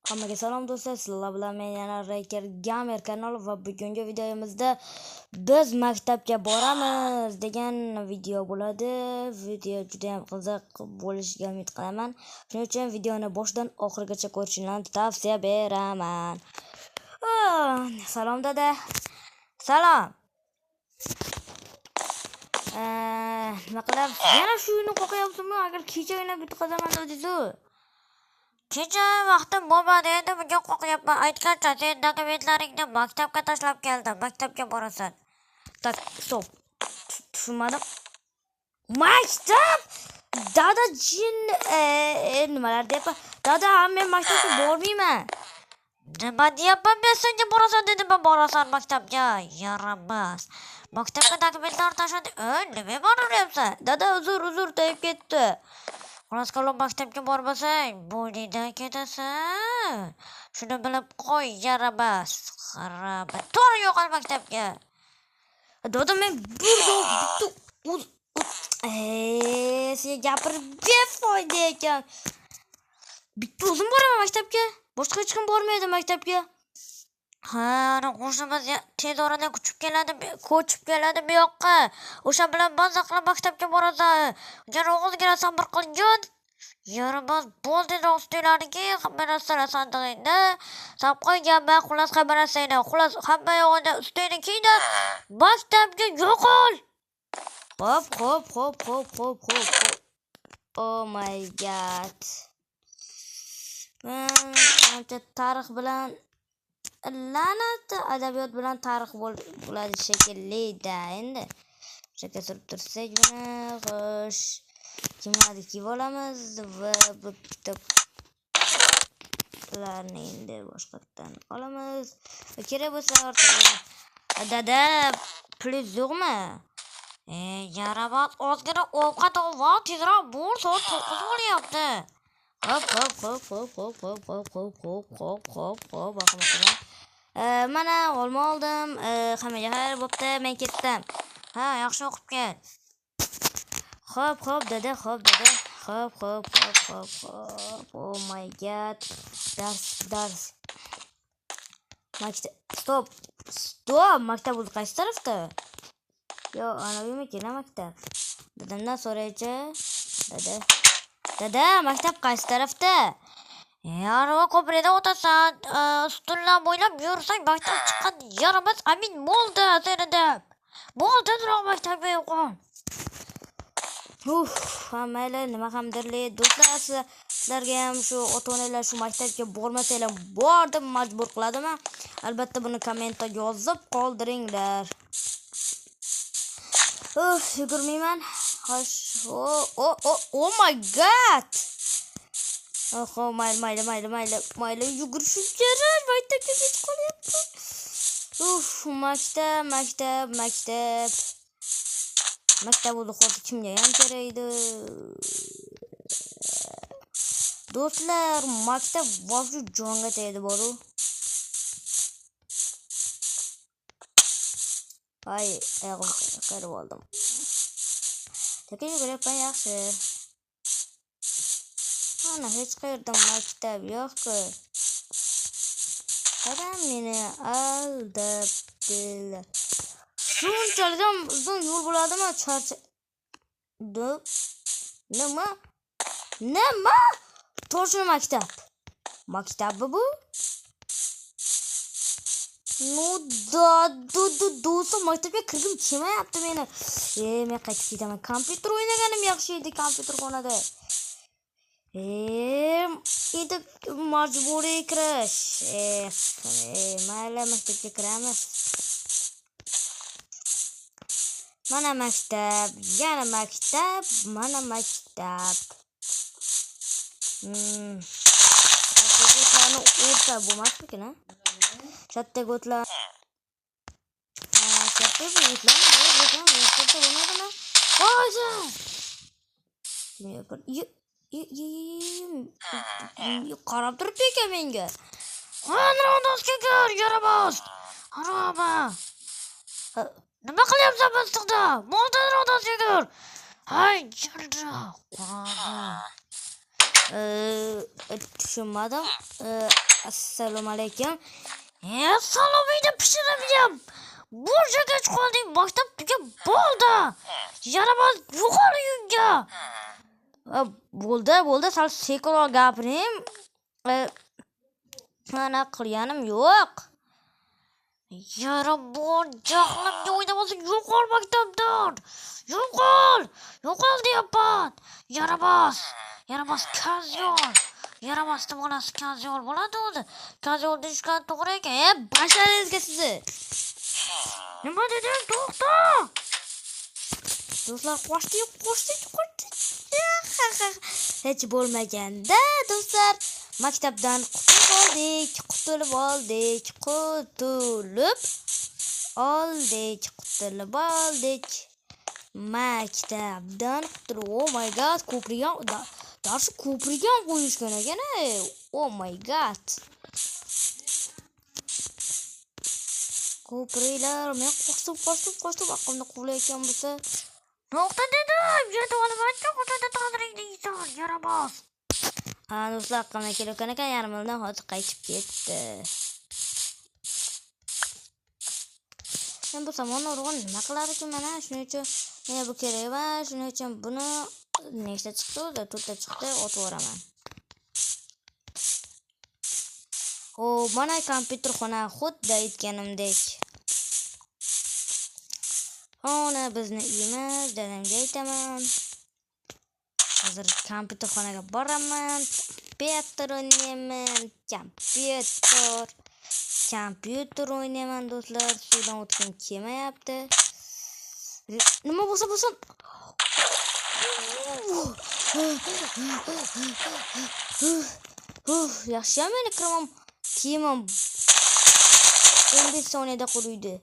Hammaga salom do'stlar, sizlar bilan men yana Raker Gamer kanali va bugungi videomizda biz maktabga boramiz degan video bo'ladi. Video juda ham qiziq bo'lishiga umid qilaman. Shuning uchun videoni boshidan oxirigacha ko'rishingizni tavsiya beraman. Salom dada. Salom. Nima qilamiz? Yana shu uyni qoqyapsizmi? Agar kechagina bitqazaman dedingiz-ku. Kecha vaqtim bo'lmadi, endi bugun qoqyapman. Aytgancha, sen dokumentlaringni maktabga tashlab keldim. Maktabga borasan. Tak, stop. Tushunmadim. Maktab! Dada jin nimalar deyapman? Dada, men maktabga bormayman. Nima deyapman men senga borasan dedim, men borasan maktabga. Yaramas. Maktabga dokumentlar tashladi. Nima boryapsan? Dada, uzr, tegib ketdi. Xullas kalom maktabga bormasang, bo'yningdan ketasan. Shuni bilib qo'y, yaramas. Xaraba. To'g'ri yo'qol maktabga. Dada, men bir bitta sen gapirib befoyda ekan. Bitta o'zim boraman maktabga. Boshqa hech kim bormaydi maktabga. Ha, ana qo'shnimiz tez orada ko'chib keladi, ko'chib keladi bu yoqqa. O'sha bilan maza qilib maktabga borasan. Yana o'zgina sabr qilgin. Yaramas bo'ldi ustinglarniki, hamma narsalar sandig'ingda. Solib qo'yganman, xullas hamma narsangni. Xullas hamma yog'ini ustingni kiydi. Maktabga yo'qol. Xo'p, xo'p, xo'p, xo'p, xo'p, xo'p, xo'p. Oh my god. Men ancha tarix bilan la'nat adabiyot bilan tarix bo'ladi shekilli-da endi. Shakka surib tursak buni, xo'sh. Kimlarni kiyib olamiz va bu kitoblarni endi boshqatdan olamiz. Va kerak bo'lsa ortiq. Dada, plyus yo'qmi? Yaramas, ozgina ovqat ol, tezroq bo'l, soat 9 bo'lyapti. Hop, hop, hop, hop, hop, hop, hop, hop, hop, hop, hop, hop, vahima qilma. Mana olma oldim. Hammaga xayr bo'pti, men ketdim. Ha, yaxshi o'qib kel. Xo'p, xo'p, dada, xo'p, dada. Xo'p, xo'p, xo'p, xo'p, xo'p. Oh my god. Dars, dars. Maktab, stop. Stop, maktab o'zi qaysi tarafda? Yo, ana uymikin maktab? Dadamdan so'raychi. Dada. Dada, maktab qaysi tarafda? Arava ko'prikdan o'tasan, ustunlar bo'ylab yursang maktab chiqqan yaramas amin bo'ldi seni deb. Bo'ldi, tezroq maktabga yo'qol. Uf, ha mayli, nima hamdirli. Do'stlar, sizlarga ham shu ota-onalar shu maktabga bormasanglar bor deb majbur qiladimi? Albatta buni kommentda yozib qoldiringlar. Uf, yugurmayman. Xo'sh, o, o, oh my god. Oho, mayli, mayli, mayli, mayli, mayli, yugurishim kerak, maktabga kech qolyapman. Uf, maktab, maktab, maktab. Maktab o'zi hozir kimga ham kerak edi? Do'stlar, maktab вообще jonga tegdi boru. Ay, oyog'im qirib oldim. Lekin yuguryapman yaxshi. Ana hech qayerda maktab yo'q-ku. Dadam meni aldabdilar. Shunchalik ham uzun yo'l bo'ladimi? Charcha. Nima? Nima? To'g'ri maktab. Maktabmi bu? Ну да, do'stim, maktabga kirgim kelmayapti meni. Men qaytib ketaman. Kompyuter o'ynaganim yaxshi edi kompyuterxonada. Endi majburiy kirish. Mayli, maktabga kiramiz. Mana maktab, yana maktab, mana maktab. O'tlarni o'rta bo'lmasmikin, ha? Chatdagi o'tlar. Chatdagi o'tlarni o'rta bo'lmadimi? Hozir. Qarab turibdi ekan menga. Qani do'stga kir, yaramas. Haroma. Nima qilyapsan bostiqda? Bo'ldi, do'stga kir. Hay, jalra. Tushunmadim. Assalomu alaykum. Salomingni pishirib yeb. Buncha kech qolding, maktab tugab bo'ldi. Yaramaz, yo'qol uyingga. Bo'ldi, bo'ldi, sal sekinroq gapiring. Mana qilganim yo'q. Yaramaz, jahlimga o'ynamasin, yo'qol maktabdan. Yo'qol, yo'qol deyapman. Yaramaz, yaramaz kazyor. Yaramasni bolasi kazyor bo'ladi o'zi. Kazyor deyishgan to'g'ri ekan. Boshlaringizga sizni. Nima deding? To'xta. Do'stlar, qochdik, qochdik, qochdik. Hech bo'lmaganda do'stlar, maktabdan qutulib oldik, qutulib oldik, qutulib oldik, qutulib oldik. Maktabdan qutulib, oh my god, ko'prigan, darsi ko'prigan qo'yishgan ekan. Oh my god. Ko'priklar, men qochdim, qochdim, qochdim, aqlimni quvlayotgan bo'lsa. To'xta dedim, yetib olamanchi, xudoda taqdiringni inson, yaramaz. Ha, do'stlar, aqlimga kelayotgan ekan, yarim yo'ldan hozir qaytib ketdi. Men bu somon urug'ini nima qilar ekan mana? Shuning uchun menga bu kerak emas, shuning uchun buni nechta chiqdi o'zi? 4ta chiqdi, otib yuboraman. Xo'p, mana kompyuterxona, xuddi aytganimdek. Ona bizni uyimiz, dadamga aytaman. Hozir kompyuterxonaga boraman, kompyuter o'ynayman, kompyuter. Kompyuter o'ynayman do'stlar, suvdan o'tgim kelmayapti. Nima bo'lsa bo'lsin. Yaxshiyam meni kirmam, kiyimim 15 soniyada quriydi.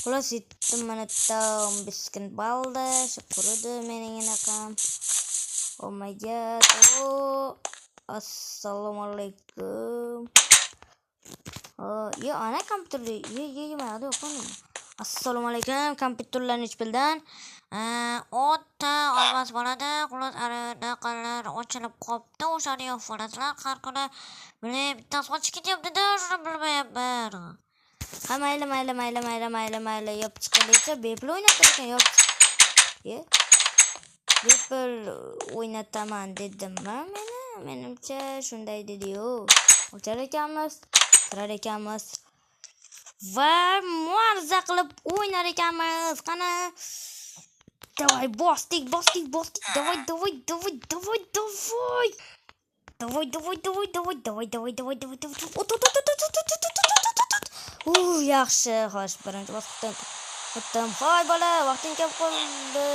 Xullas, 7 minutda 15 sekund bo'ldi. Shu quridi mening anaqam. Oh my god. Oh, assalomu alaykum. Oh, yo, ana kompyuterda. Ye, ye, ye, mana yo'q. Assalomu alaykum. Kompyuterlarni nech puldan? 10ta olmos bo'ladi. Xullas, anaqalar ochilib qopti. O'shani yopib olasizlar. Har kuni bittasi ochib ketyapti-da, shuni bilmayapman. Ha, mayli, mayli, mayli, mayli, mayli, mayli. Yopib chiqaylikcha, bepul o'ynatar ekan, yopib chiq. Ye. Bepul o'ynataman dedimmi meni? Menimcha shunday dedi-yu. Ochar ekanmiz, kirar ekanmiz. Va muarza qilib o'ynar ekanmiz. Qani? Давай, bosdik, bosdik, bosdik. Давай, давай, давай, давай, давай. Давай, давай, давай, давай, давай, давай, давай, давай, давай. Ot, ot, ot, ot, ot, ot, ot, ot, ot, ot, ot. Yaxshi. Xo'sh, birinchi bosqichdan o'tdim. Hoy bola, vaqting kelib qoldi.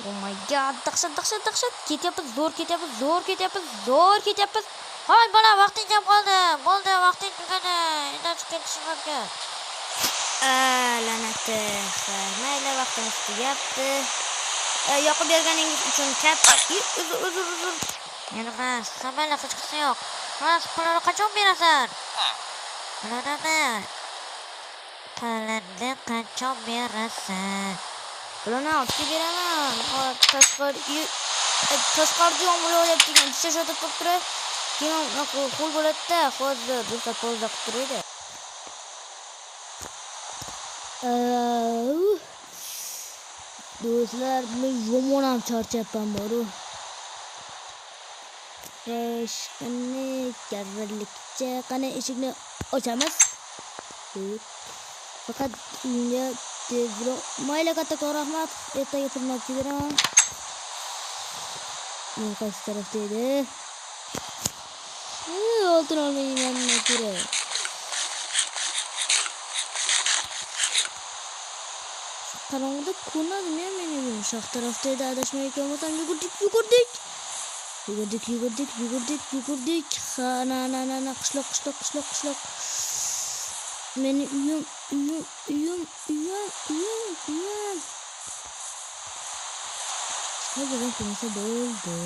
Oh my god, dahshat, dahshat, dahshat. Ketyapmiz, zo'r ketyapmiz, zo'r ketyapmiz, zo'r ketyapmiz. Hoy bola, vaqting kelib qoldi. Bo'ldi, vaqting tugadi. Endi chiqib ketishim mumkin. La'nati. Mayli, vaqtimiz tugabdi. Yoqib berganingiz uchun katta uzr, uzr, uzr. Yaramas, mayli, hech qisi yo'q. Xullas, pulini qachon berasan? Pulini. Pulini qachon berasan? Pulini olib kelib beraman. Hop, tashqarida yomg'ir yog'yapti ekan. Tisha shotib turib turib, keyin qo'l bo'ladi-da. Hozir do'stlar pauza qilib turaydi. Do'stlar, men yomon ham charchabman boru. Eshikni garrilikcha qani eshikni ochamiz. Faqat uyimga tezroq. Mayli, kattakon rahmat. Ertaga pulni olib kelib beraman. Men qaysi tarafda edi? Oltin olmayman kerak. Qorong'ida ko'rinadimi ya meni uyim? Shoh tarafda edi, adashmayotgan bo'lsam yugurdik, yugurdik. Yugurdik, yugurdik, yugurdik, yugurdik. Ha, na, na, na, na, qishloq, qishloq, qishloq, qishloq. Meni uyim, uyim, uyim, uyim, uyim, uyim. Hozirdan ko'rmasa bo'ldi.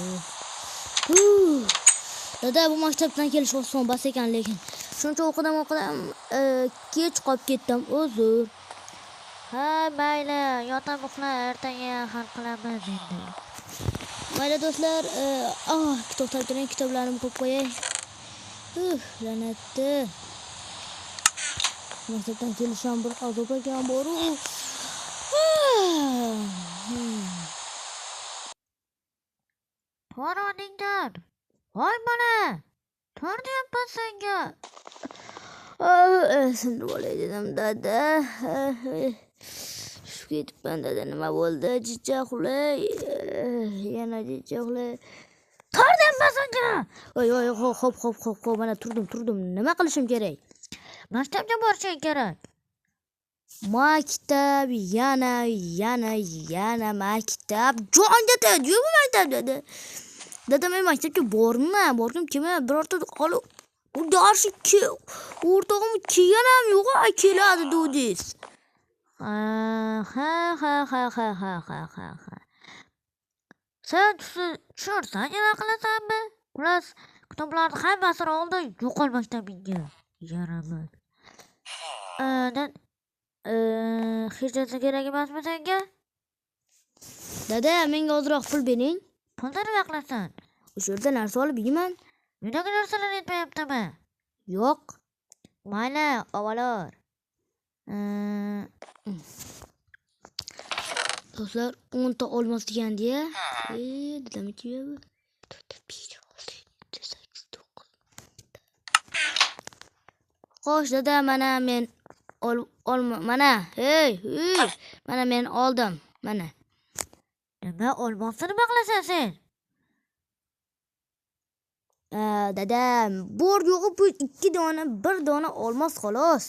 Dada, bu maktabdan kelish oson bas ekan, lekin shuncha o'qidim, o'qidim, kech qolib ketdim, uzr. Ha, mayli, yotab uxla, ertaga hal qilamiz endi. Mayli do'stlar, to'xtab turing, kitoblarimni qo'yib qo'yay. La'natni. Maktabdan kelish ham bir azob ekan boru. Tur o'rningdan. Voy bola. Tur deyapman senga. Sindirib olay dedim dada. Tushib ketibman dada, nima bo'ldi? Jicha uxlay. Yana jicha uxlay. Tur deyapman senga. Oy, oy, hop, hop, hop, hop, mana turdim. Nima qilishim kerak? Maktabga borishing kerak. Maktab, yana, yana maktab. Jonga tegdi bu maktab dada. Dada, men maktabga bormayman, borgim kelmayapti. Birorta hali darsi o'rtog'im kelgan ham yo'q, keladi dedingiz. Ha, ha, ha, ha, ha, ha, ha, ha, ha. Sen tushirsan nima qilasanmi? Xullas, kitoblarni hammasini oldi, yo'qol maktabingga. Yaramas. Hech narsa kerak emasmi senga? Dada, menga ozroq pul bering. Pulni nima qilasan? O'sha yerda narsa olib yeyman. Uydagi narsalar yetmayaptimi? Yo'q. Mayli, avvalor. Do'stlar, 10 ta olmos degandi-ya. Dadam ikki 4, 5, 6, 7, 8, 9. Xo'sh, dada, mana men olma, mana, hey, hey, mana men oldim, mana. Nima olmosni nima qilasan sen? Dadam, bor yo'g'i bu 2 dona, 1 dona olmos xolos.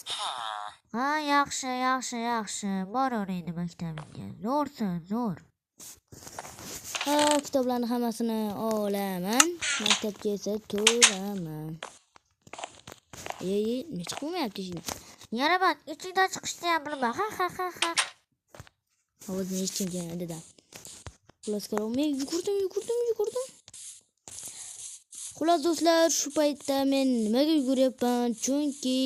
Ha, yaxshi, yaxshi, yaxshi. Boraver endi maktabingga. Zo'rsan, zo'r. Ha, kitoblarni hammasini olaman. Maktabga esa turaman. Ey, ey, nima chiqib bo'lmayapti eshikdan? Yaramas, eshikdan chiqishni ham bilma. Ha, ha, ha, ha. Ovozini eshitgim kelmadi dadam. Xullas kalom, men yugurdim, yugurdim, yugurdim. Xullas do'stlar, shu paytda men nimaga yuguryapman? Chunki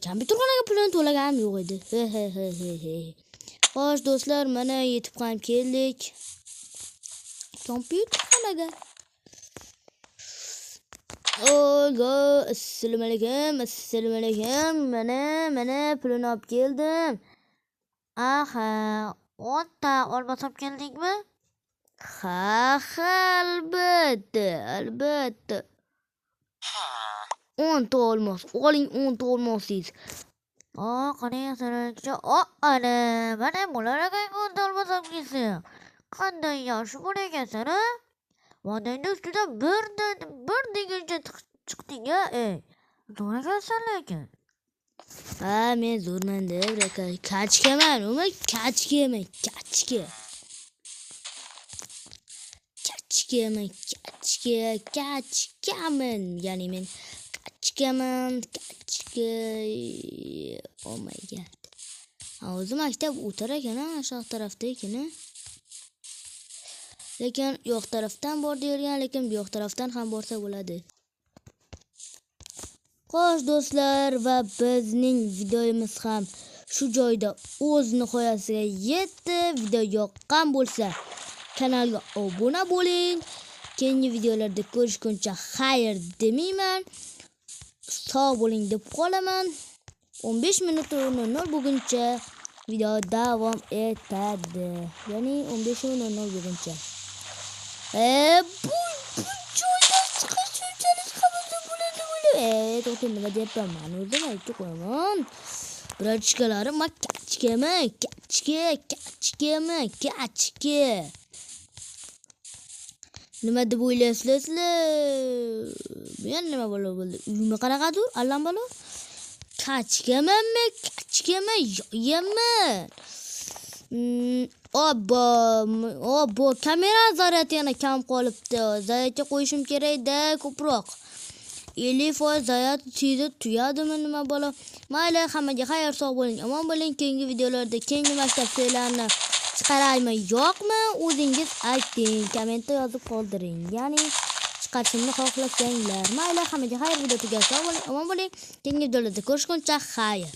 kompyuterxonaga pulini to'laganim yo'q edi. He, he, he, he, he. Xo'sh do'stlar, mana yetib ham keldik kompyuterxonaga. Ogo, assalomu alaykum, assalomu alaykum. Mana, mana pulini olib keldim. Aha, 10 ta olmos olib keldingmi? Ha, ha, albatta, albatta. 10 ta olmos. Oling 10 ta olmosingiz. O, qarang, sanangchi. O, ana, mana bular ekan 10 ta olmos olib kelsin. Qanday yaxshi bo'lar ekansan, a? Vodangni ustidan bir deguncha chiqding-a, ey. Zo'r ekansan lekin. Ha, men zo'rman deb, kachkaman, umi kachkaman, kachka. Kachkaman, kachka, kachkaman. Ya'ni men kachkaman, kachka. Oh my god. Ha, o'zi maktab o'tar ekan, ha, aşağı tarafda ekan, ha. Lekin yo'q tarafdan bor deyilgan, lekin bu yoq tarafdan ham borsa bo'ladi. Xo'sh do'stlar, va bizning videomiz ham shu joyda o'z nihoyasiga yetdi. Video yoqqan bo'lsa kanalga obuna bo'ling. Keyingi videolarda ko'rishguncha xayr demayman. Sog' bo'ling deb qolaman. 15 minut nol nol bo'lguncha video davom etadi. Ya'ni 15:00 bo'lguncha. Bu joyda chiqish shunchalik qabulda bo'ladi, bo'ladi. To'xtang, nima deyapman? Men o'zim aytib qo'yaman. Brachkalarim, ma kachkami, kachka, kachkami, kachka. Nima deb o'ylaysizlar sizlar? Bu yana nima balo bo'ldi? Uyimi qanaqadir? Allam balo? Kachkamanmi, kachkami, yoyami? Obbo, obbo, kamera zaryadi yana kam qolibdi. Zaryadga qo'yishim kerak-da ko'proq. 50% zaryad tezda tugadimi nima balo? Mayli, hammaga xayr, sog' bo'ling, omon bo'ling. Keyingi videolarda keyingi maktab seriyalarini chiqaraymi, yo'qmi? O'zingiz ayting, kommentda yozib qoldiring. Ya'ni chiqarishimni xohlasanglar. Mayli, hammaga xayr, video tugadi, sog' bo'ling, omon bo'ling. Keyingi videolarda ko'rishguncha xayr.